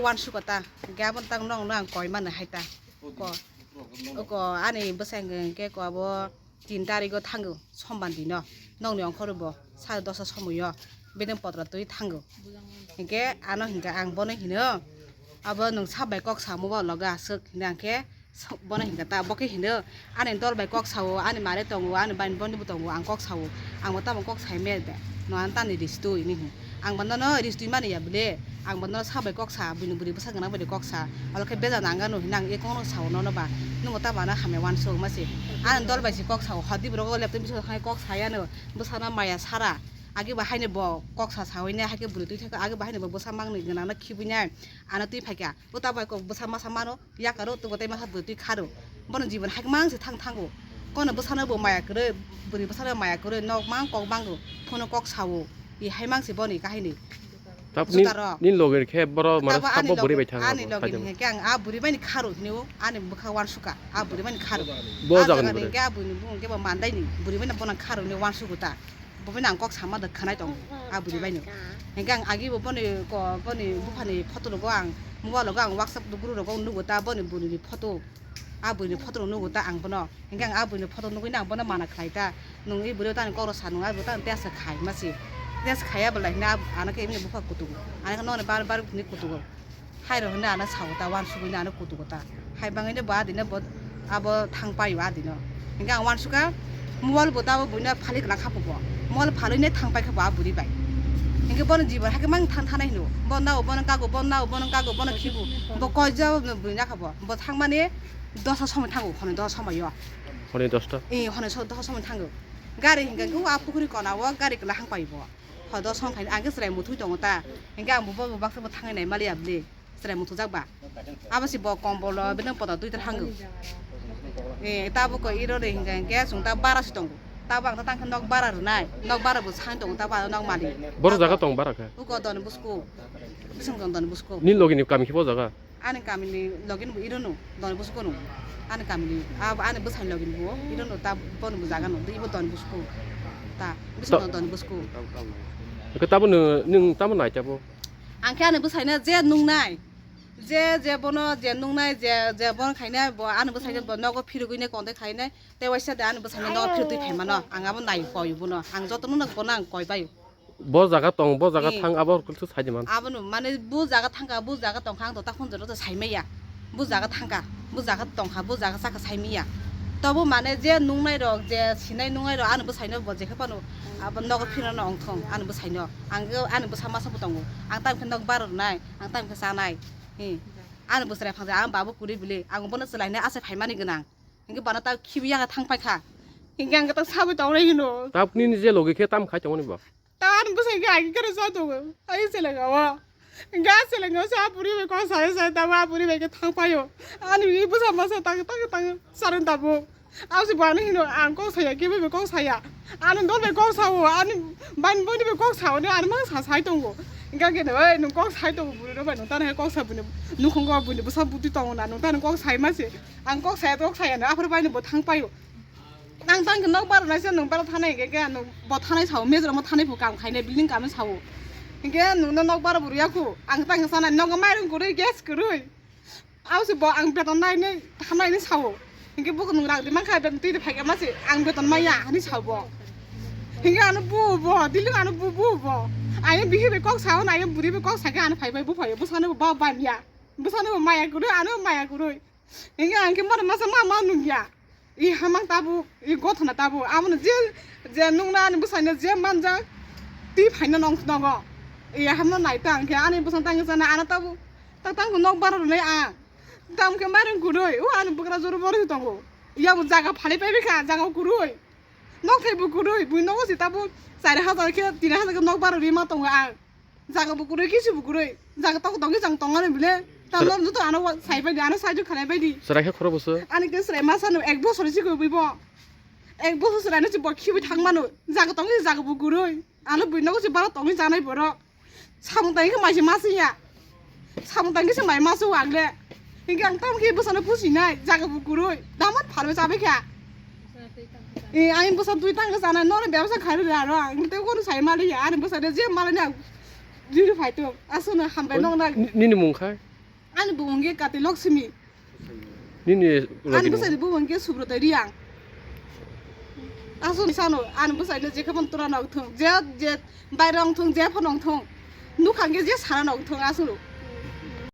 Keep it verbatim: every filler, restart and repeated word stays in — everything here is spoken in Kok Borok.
Uansukha ta, hwnkhe aboni tang nokno ang koi mano hai ta. Ko, ko ani bwsai hwnkhe ko abo tin tarigo thango, sombar dino. Nokni ongkhorwi bo sare dosta somoio bedeng potra twi thango. Hwnkhe ano hwnkha ang bono hino, abo nwng sak bai kok samo ba loge aswk hinwi ang khe bono hwnkha ta, bo khe hino, ani dol bai kok sao, ani mare tongo, ani bai boni bo tongo, ang kok sao, ang bo tamo kok sai maya de, no ang tani ristui hinwi hino. Ang bo nono ristui mani ya bwle, ang bo nono sak bai kok sa, buini bwrwi bwsa gwnang bai de kok sa, olo khe beja nang ano hinwi ang e kokno sao nono ba, nwng bo tamo ano hamya uansuk ma se, ani dol bai se kok sao, hodi borok o laptop bising thangwi kok sai ano, bwsano maya sara, age bo haino bo kok sa saui nai, hai khe bwrwi twi thaka, age bo haino bo bwsa mangni gwnang no khibui nai, ano twi phaikha, bo ta bai kok bwsa masa mano. Yakaro tugo tei masa bwtwi kharo. Bono jibon hai mang se thang thango. Kono bwsano bo maya kwrwi, bwrwi bwsano maya kwrwi nok mang kok mango. Phono kok sao. I hai mang se boni kahini. Tap ni, Jutarok. Ni loge khe boro mane Tabo sabo ani bwrwi loge, bai thang ani abo, loge hai ni jabo. Hwnkhe ang a bwrwi bai ni kharo hinwi o ani bwkha uansukha. A bwrwi bai ni kharo. Bo a jaga ni jaga ni bwrwi. Hwnkhe a bwrwi ni bwkha uansukha ta. Bo bai ni ang kok sama de bwrwi bai ni bono kharo hinwi uansukha ta. Bo bai ni ang kok sama de khwnai tongo. A bwrwi bai ni. Hwnkhe ang agi bo boni ko, boni bupha ni photo rogo ang mobile rogo ang WhatsApp group rogo nugo ta boni bwrwi ni photo. A bwrwini photo rok nugo ta ang bono. Hingke ang a bwrwini photo nugui no ang bono mana khlai ta. Nwng i bwrwi tani kok rok sa nung a bwrwi tani tesa khai ma se. Tesa khaiya bwlai hino ano khe bini bupha kutugo. Ano khe nokni bar bar ni kutugo. Hai rok hino ano sao ta uansugui no ano kutugo ta. Hai bangui no bo a dino bo abo thang paio a dino. Hingke ang uansukha mobile bo ta bo buino phalik la kha bo. Mobile phalui no thang pai kha bo a bwrwi bai. Hingke bono jibon hakhe mang thang thanai hino. Bo nao bono kago, bo nao bono kago, bono khibu. Bo koi jabo bwrwi na kha bo. Bo thangmani dosa somoi thango, hwnwi dosa somoi o. Hwnwi dosta? Ee, hwnwi so-, dosa somoi thango. Gari hingka khe a pukhuri kona o gari kwlahang pai bo. Ho dosa somoi khaini ang khe chwrai muthung tongo ta. Hingke ang bo, bo baksa bo thangnai nai maliya bwle. Chwrai muthung jak ba. Abo se bo kombol o bini poto twi thango. Ee, tabuk ko iro de hingka hingke chwng ta bara se tongo. Tabuk ang ta tang khe nok bara rwnai. Nok bara bo sang tongo ta bara nok mali. Boro jaga tong bara khe? Uko Don Bosco. Bising Don Bosco. Ni logi ni kami khe bo jaga? Ani kamini login bo irono, Don Bosco no. Ani kamini, ab-, ani bwsani login bo irono ta bono bo jaga no, ibo Don Bosco. Ta, bwsano Don Bosco. Ke tabo no, nung tamo nai tabo? Ang khe ani bwsaino je nungnai, je, je bono je nungnai, je, je bono khainai, bo ani bwsaino bo nogo phirogwini konde khainai, tei waisa de ani bwsaino nogo phirogwi phaimano, ang abo nai koi bono, ang jotono no bono ang koi baio. Bo jaga tong, bo jaga Ee. Thang, abo khe sai di man. Abono mane bo jaga thangka, bo jaga tongkha, ang to takhon jora to sai maya. Bo jaga thangka, bo jaga tongkha, bo jaga saka sai maya. Tobo mane je nungnai rok, je sinai nungnai rok, ani bwsaino bo je khe phano abo nogo phirano ongthong, ani bwsaino. Ang ani bwsa masa bo tongo. Ang tam khe nok bar rwnai, ang tam khe chanai. Ee. Ani bwsrai phangsa, ang babu kwrwi bwle, ang bono chwlainai ase phaimani gwnang. Hingke bono ta khibiya thang paikha. Hingke ang ta sabai tongnai hino. Tapni ni je logi khe tam khai tongmani bo. Ta ani bwsai khe agi khe rwchap tongo. Ai seleng o. Ga seleng o sa puri bai kok sai sai ta ba puri bai khe thang paio. Ani i bwsa masa tang tang tang saron ta bo. Abo se bo ani hino ang kok saya khe bai kok saya. Ani dol bai kok sao ani ban boni bai kok sao ni ani ma sa sai tongo. Ga khe oi nung kok sai tongo buri ro bai nung ta na kok sa buni nukhung go buni bwsa buti tongo na nung ta nung kok sai ma se. Ang kok saya kok saya no aphuru bai ni bo thang paio. Nang tang nok bar nai se nung bar thanai ge ge nung bo thanai sao mejra mo thanai phu kam khainai building kam sao. Hingke nung no nok bar buru yaku ang tang sana nok mairung kurui gas kurui. Au se bo ang beton nai ne thanai ne sao. Hingke bo nung rang di mang khai beton twi phai ma se ang beton maya hani sao bo. Hingke ano bu bo diling ano bu bu bo. Ayo bihi be kok sao na ayo buri be kok sa ge ano phai bai bu phai bo sano ba ban ya. Bo sano maya kurui ano maya kurui. Hingke ang khe mora masa ma ma nungya. I hamang tabuk, i gothana tabuk. Abono je, je nungna ani bwsaino je manjak, twi phaina nong nogo. I hamno nai ta ang khe ani bwsano tangwi chana ano tabuk. Ta tangkhe nok bara rwnai ang. Tamo khe mairung kwrwi, o ani bwkra joro boro se tongo. Yabo jaga phali paibi kha, jaga kwrwi. Nok thai bo kwrwi, buini nogo se tabuk chari hajar khe tin hajar khe nok bara rwi ma tongo ang. Jaga bo kwrwi, kisi bo kwrwi. Jaga tok tok khe jang tong ani bile. Tamo joto ano wa-, sai bai di, ano sai jok khalai bai di. Chwrai khe khoro boso? Ani khe chwrai masa no ek bosor si kwrwi bo. Ek bosor chwrai no si bo khibi thang mano. Jaga tong khe jaga bo kwrwi. Ano buini nogo si bara tongwi chanai borok. Samung tangwi khe mai se masa ya. Samung tangwi se mai masa o ang le. Hingke ang tamo khe bwsano pusinai, jaga bo kwrwi. Daman phalwi chabai kha. E, ani bwsa twi tang sana, noro bebsa kharwi rw aro ang tei kono sai mali ya, ani bwsa de je mali na. Jiri phai to, aswkno hambai nong na. Ni-, nini mung khai? Ani bumung khe Kati Laksmi. Nini ani bwsai ni bumung khe Subrata Reang. Aswk sano ani bwsai no jekhe phano tora nog thung, je je bairong thung, je phano thung, nukhang khe je sana nog thung aswk.